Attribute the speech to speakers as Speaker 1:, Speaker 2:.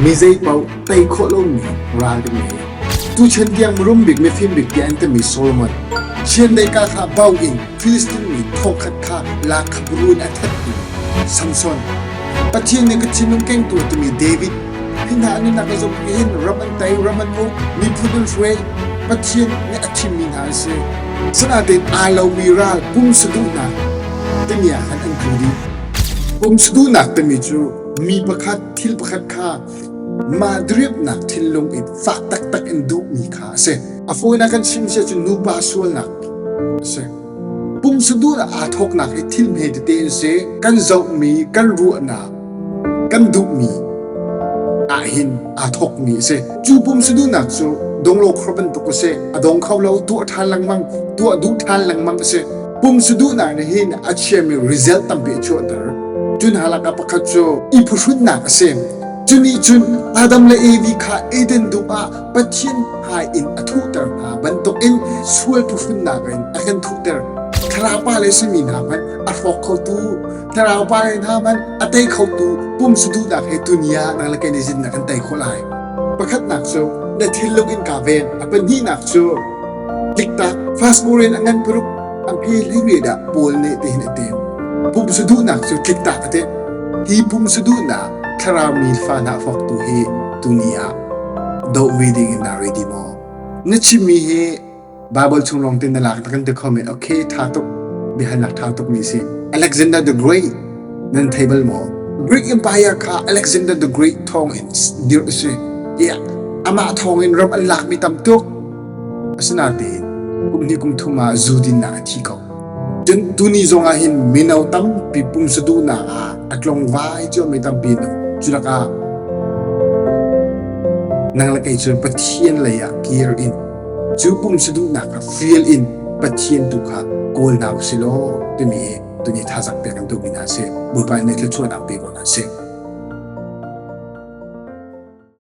Speaker 1: Mi zeipaoh tei khawh lomi ral ka ngei. Tuchan tiang mirum bik mifim bik tiah an timi Solomon, chiandeih ka kha bo in Filistin mi thongkhat kha lak kha run a thattu Samson, Pathian nih ka thinlung kengtu a timi David, hi hna an nunnak a zumh hin ram an tei, ram an uk, miphun an hruai, Pathian nih a thimmi hna an si. Sinain aa lomi ral pumsaduhnak timi ah khan an tlu dih. Pumsaduhnak timi cu mi pakhat thil pakhat kha mah diriamhnak thinlung in fak taktak in duhmi kha a si. A fawinak kan chim si ahcun nupa sualnak a si. Pumsaduhnak aa thawknak hi thil hme tete an si. Kan zohmi, kan ruahnak, kan duhmi ahhin aa thawkmi a si. Cu pumsaduhnak cu donglo khor bantuk a si. A dong kho lo, tuah ṭhan lengmang, tuah duh ṭhan lengmang a si. Pumsaduhnak nih hin a chiami result tampi a chuahter. Cu hna lakah pakhat cu i phuhrunnak a si. Cu nih cun Adam le Evi kha Eden dum ah Pathian hmai in a thuhter hna bantukin sual phuhrunnak in a kan thuhter. Thlarau pa le simi hna hmanh a hrawk khotu, thlarau pa le hna hmanh a tei khotu pumsaduhnak he tuni ah nang le kei nih zinnak kan tei khawh lai. Pakhatnak cu na thinlung in kaa ven. A pahnihnak cu Tliktak First Korean a ngan paruk a hme hlei dah Paul nih tihin a ti. Pumsa duhnak cu tliktak a ti. Hi pumsa duhnak thlarau mi fa hna fawktu hi tuni ah doh ve ding in naa ready maw? Na chimmi hi Bible chung lawng te na lak na kan ti kho men. Okay, tha tuk. Biahalnak tha tuk mi si. Alexander the Great nan thei bal maw? Greek Empire kha Alexander the Great thawng in dirh a si. Yeah, amah thawng in ram an lakmi tam tuk. Asinain kum hnih kum thum ah zu dinnak a thi ko. Cun tuni zong ah hin mino tampi pumsa duhnak ah a tlongvai cuahmi tampi an um. Cu lakah nang le kei cu Pathian lei ah kir in cu pumsa duhnak kha fial in Pathian tu kha kawl hna usih law timi hi tuni thazaang pek kan duhmi hna a si. Bawipa nih thluachuahnak pe ko hna seh.